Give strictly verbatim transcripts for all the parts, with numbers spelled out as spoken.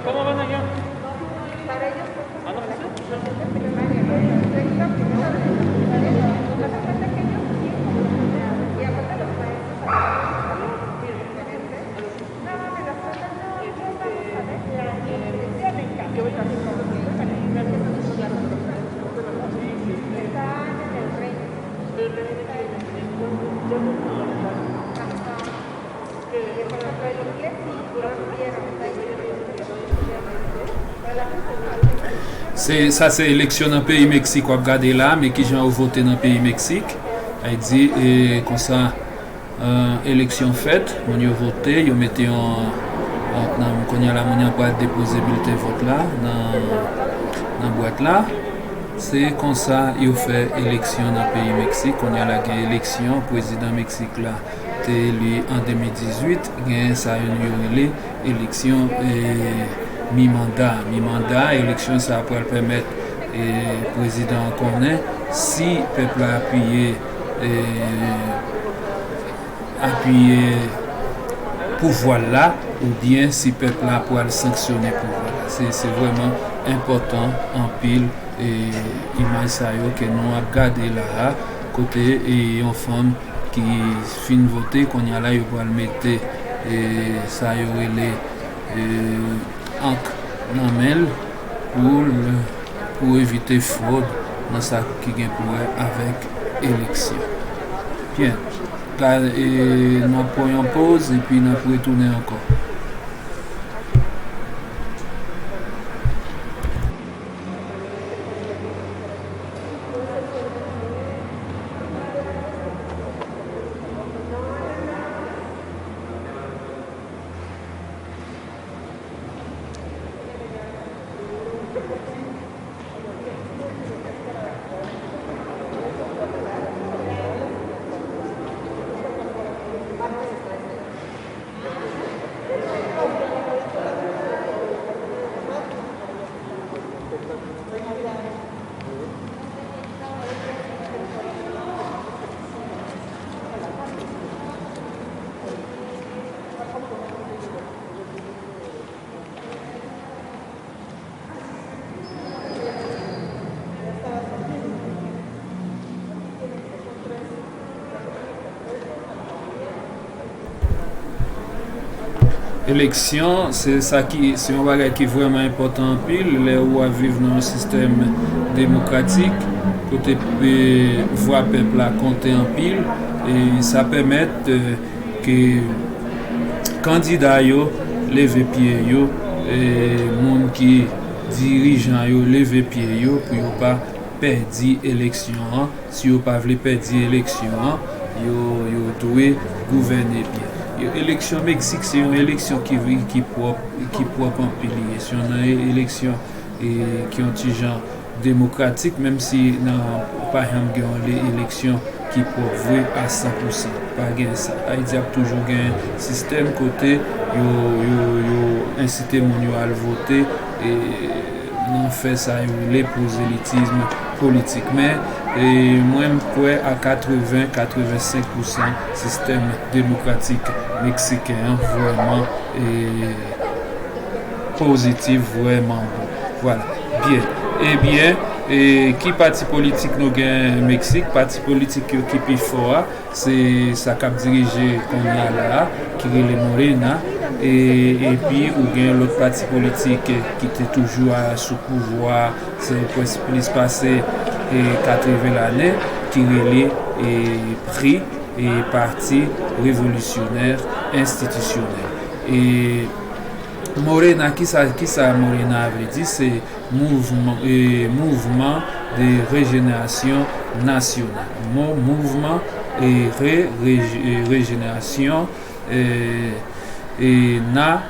¿Cómo van allá? ¿A la oficina? Se, sa se eleksyon nan peyi Meksik w ap gade la, men kijan yo vote nan peyi Meksik. Sa vle di, e, konsa, e, eleksyon fèt, moun yo vote, yo mete yon, yon, nan, kounye a la, moun yo pral depoze bilten vòt la nan, nan bwat la. Se konsa yo fè eleksyon nan peyi Meksik. Kounye a la, gen eleksyon, prezidan Meksik la te eli an de mil dizuit, gen sa yo, yo rele eleksyon, e, mi manda. Mi manda, eleksyon sa a pral pèmèt, e, prezidan an konnen si pèp la apiye, e, apiye pouvwa l la, oubyen si pèp la pral sanksyone pouvwa l la. Se, se vrèman enpòtan anpil, e, imaj sa yo ke nou ap gade la a, kote, e, yon fanm ki fin vote, kounye a la yo pral mete, e, sa yo rele, e, ank nan men l pou l, pou evite fwòd nan sa ki gen pou wè avèk eleksyon. Byen, ka, e, n ap pran yon poz epi n ap retounen ankò. Eleksyon, se sa ki, se yon bagay ki vrèman enpòtan anpil lè ou ap viv nan yon sistèm demokratik, kote, e, vwa pèp la konte anpil, e sa pèmèt, e, ke kandida yo leve pye yo, e moun ki dirijan yo leve pye yo pou yo pa pèdi eleksyon an. Si yo pa vle pèdi eleksyon an, yo, yo dwe gouvène byen. Yo, eleksyon Meksik se yon eleksyon ki, ki pwòp, ki pwòp anpil li ye. Se yon eleksyon, e, ki yon ti jan demokratik, menm si nan, pa janm gen yon le-, eleksyon ki pwòp vre a san pou san. Pa gen sa. Ayiti ap toujou gen sistèm kote yo, yo, yo ensite moun yo al vote, e, nan fè sa yo rele pwozelitis politik. Men, e, mwen, m kwè a katreven, katrevensenk pou san sistèm demokratik meksiken an vrèman, e, pozitif, vrèman bon. Vwala. Byen. Ebyen, e, ki pati politik nou gen Meksik? Pati politik yo ki pi fò a, se sa k ap dirije kounye a la a, ki rele Morena. E, epi ou gen lòt pati politik ki te toujou a, sou pouvwa, se près, plis pase, e, katreven lane, ki rele, e, pri, e, Pati Revolisyonè Enstitisyonèl. E Morena, kisa, kisa Morena vle di? Se mouvman, e, mouvman de rejenerasyon nasyonal. Mo, mouvman, e, re, re, e, rejenerasyon, e, e, na,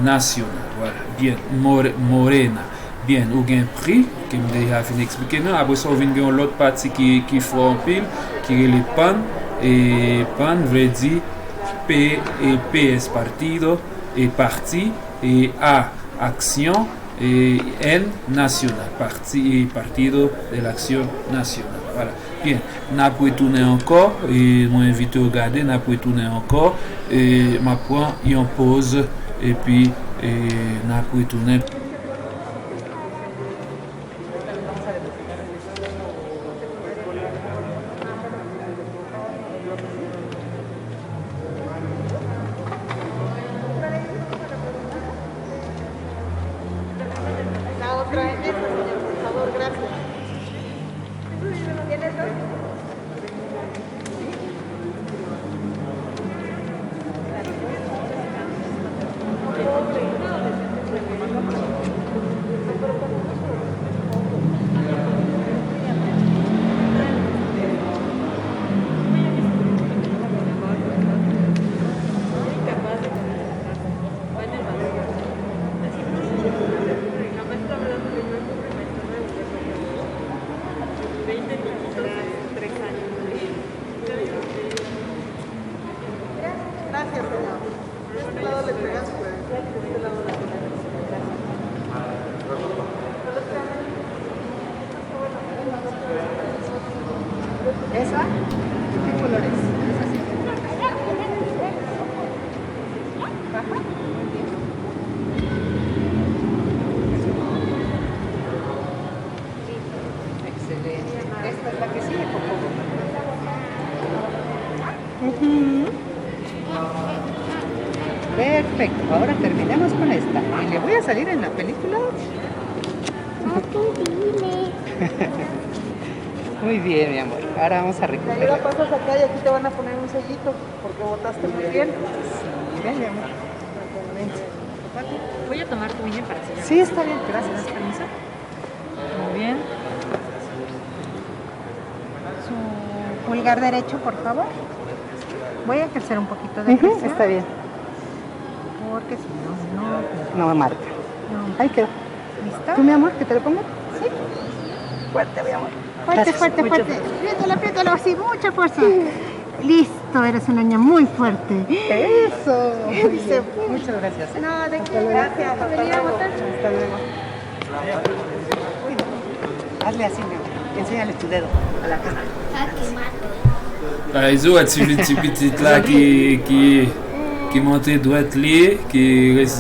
Nacional, vwala. Byen, More- Morena. Byen, ou gen pri, ke m deja fin eksplike nou. Apre sa, ou vin gen yon lòt pati ki, ki fò anpil, ki rele PAN, e PAN vle di P, e P S Partido, e Parti, e A Acción, e N Nacional, Parti, e Partido de la Acción Nacional. Vwala. Byen, n ap retounen ankò, e mwen envite w gade, n ap retounen ankò, e m ap pran yon poz, epi, e n ap retounen. La otra en esta, señor, por favor, gracias. Gracias, señor. De este lado le entregas, pues, de este lado le entregas. Gracias. ¿Esa? ¿Qué color es? ¿Es así? Ajá. Muy bien. Excelente. Esta es la que sigue, por favor. Ujú. Perfecto. Ahora terminemos con esta. Y le voy a salir en la película. Papi, dime. Muy bien, mi amor. Ahora vamos a recuperar. Te ayuda a pasar esa calle, aquí te van a poner un sellito porque votaste muy bien. Sí, ven, mi amor. Voy a tomar tu uña para sellar. Sí, está bien, gracias. ¿Me das permiso? Muy bien. Su pulgar derecho, por favor. Voy a ejercer un poquito de presión. Ujú, está bien. Porque si no, no. No me marca. No. Ahí quedó. ¿Listo? ¿Tú, mi amor, que te lo ponga? Sí. Fuerte, mi amor. Fuerte, gracias, fuerte, fuerte. Apriétalo, apriétalo, sí, mucha fuerza. Listo, eres una niña muy fuerte. Eso. Muy bien. Muchas gracias, ¿eh? No, de qué, gracias. Hasta luego. Hasta luego. Hazle así, mi amor. Enséñale tu dedo a la cámara. Ay, Zo, wè ti, ti pitit la ki, ki, ki monte dwèt li, ki,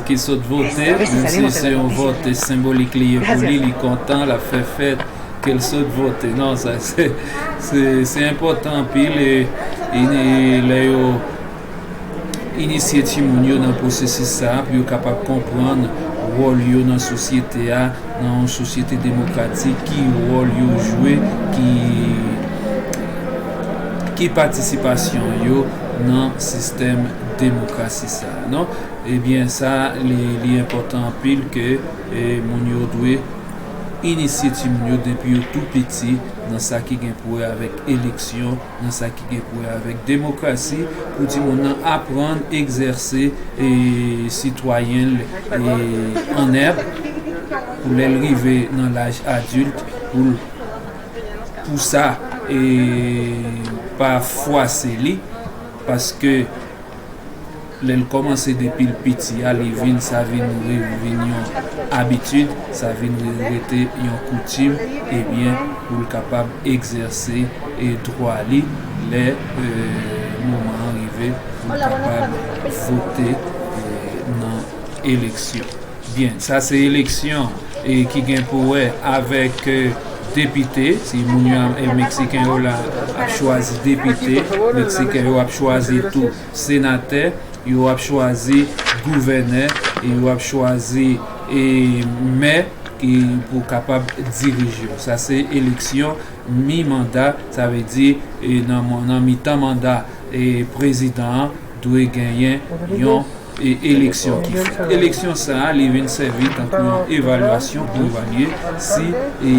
ki sot vote, menm si se yon vòt senbolik li ye pou li, li kontan, l ap fè fèt ke l sot vote. Non, sa, se, se, se enpòtan anpil, e, e, e lè yo inisye timoun yo nan pwosesis sa a pou yo kapab konprann wòl yo nan sosyete a, nan yon sosyete demokratik, ki wòl yo jwe, ki, ki patisipasyon yo nan sistèm demokrasi sa a, non? Ebyen, sa, li, li enpòtan anpil ke, e, moun yo dwe inisye timoun yo depi yo tou piti nan sa ki gen pou wè avèk eleksyon, nan sa ki gen pou wè avèk demokrasi, pou timoun nan aprann egzèse, e, sitwayen l, e, an nèt, pou lè l rive nan laj adilt, pou l, pou sa, e, pa fwase li, paske lè l kòmanse depi l piti a, li vin, sa vin re-, vin yon abitid, sa vin re-, rete yon koutim, ebyen, pou l kapab egzèse, e, dwa li lè, e, moman an rive pou l kapab vote, e, nan eleksyon. Byen, sa se eleksyon, e, ki gen pou wè avèk, e, depite. Si moun yo, e, Meksiken yo la ap chwazi depite, Meksiken yo ap chwazi tou senatè, yo ap chwazi gouvènè, e yo ap chwazi, e, mè ki pou kapab dirije yo. Sa se eleksyon mi manda, sa vle di, e, nan, nan mitan manda, e, prezidan an dwe genyen yon e, eleksyon ki fèt. Eleksyon sa a, li vin sèvi tankou yon evalyasyon pou evalye si, e,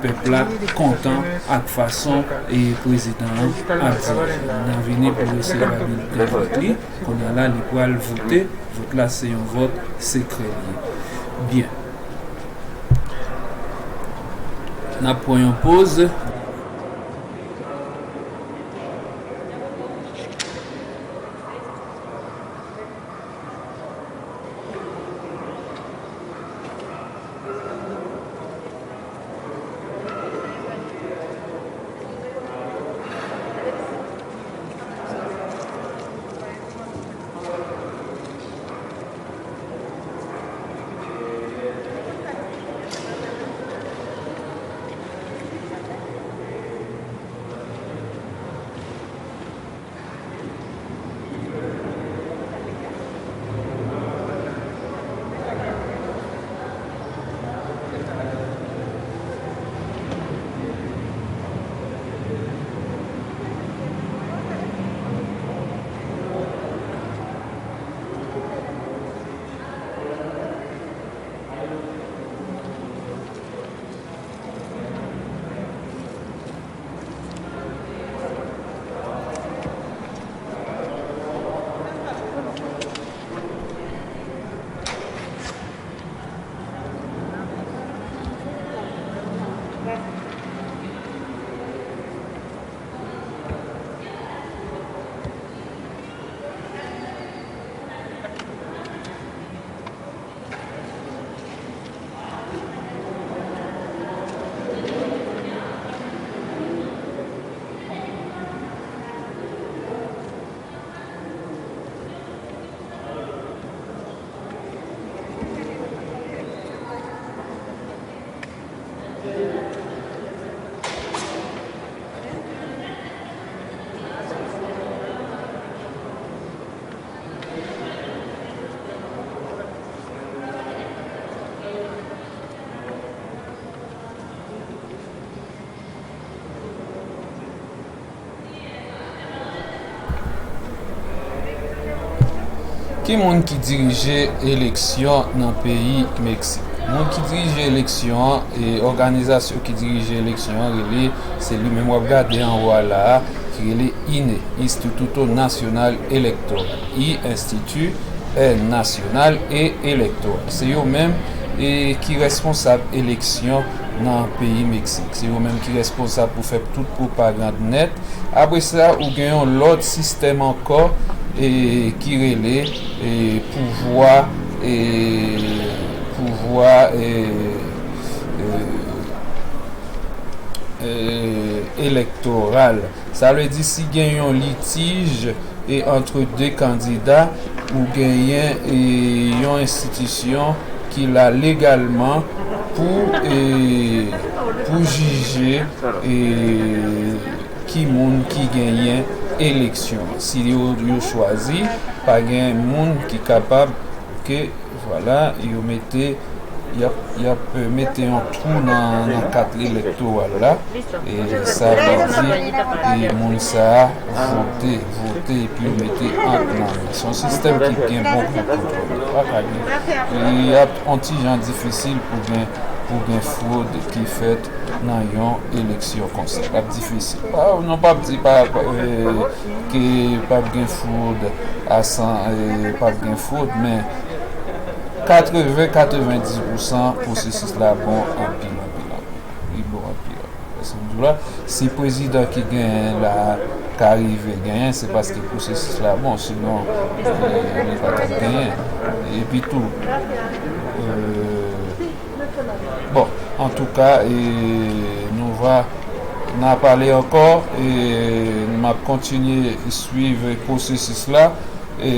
pèp la kontan ak fason, e, prezidan an ap dirije. N a vini pou resevwa bilten vòt li. Kounye a la, li pral vote. Vòt la, se yon vòt sekrè li ye. Byen. N ap pran yon poz. Ki moun ki dirije eleksyon nan peyi Meksik? Moun ki dirije eleksyon an, e òganizasyon ki dirije eleksyon an rele, se li menm w ap gade anwo a la a, ki rele ine, Instituto Nacional Electoral, e Institut, e, Nacional e Electoral. Se yo menm, e, ki responsab eleksyon nan peyi Meksik. Se yo menm ki responsab pou fè tout pwopagann nèt. Apre sa, ou gen yon lòt sistèm ankò, e, ki rele, e, pouvwa, e, pouvwa, e, e, e, elektoral. Sa vle di si gen yon litij, e, antre de kandida, ou genyen, e, yon enstitisyon ki la legalman pou, e, pou jije, e, ki moun ki genyen eleksyon. Si yo, yo chwazi, pa gen moun ki kapab ke, vwala, yo mete, y ap, y ap mete yon twou nan, nan kat elektoral la. E sa vle di, e moun sa a vote, vote, epi yo mete ant nan men. Se yon sistèm ki gen bon pou kontwole. Pa ka gen. E y ap yon ti jan difisil pou gen, pou gen fwod ki fèt nan yon eleksyon konsa. L ap difisil. Pa, nou p ap di pa, pa, e, ke p ap gen fwod a san, e, p ap gen fwod, men katreven, katrevenndis pousan pwosesis la bon anpil, anpil, anpil. Li bon anpil, anpil. Sa m di w la, si prezidan ki genyen la a ka rive genyen, se paske pwosesis la bon, sinon, e, li pa t ap genyen. Epi tou, e, bon, antouka, e, nou va, n a pale ankò, e, m ap kontinye swiv pwosesis la, e,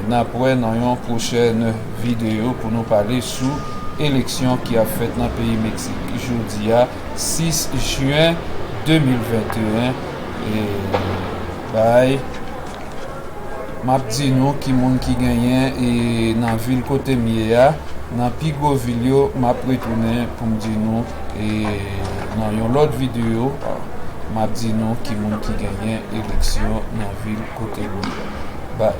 n ap wè nan yon pwochèn videyo pou nou pale sou eleksyon ki ap fèt nan peyi Meksik jodi a, sis jen de mil venteyen, e, bay. M ap di nou ki moun ki genyen, e, nan vil kote m ye a, nan pi gwo vil yo, m ap retounen pou m di nou, e, nan yon lòt videyo, m ap di nou ki moun ki genyen eleksyon nan vil kote m ye. Bay.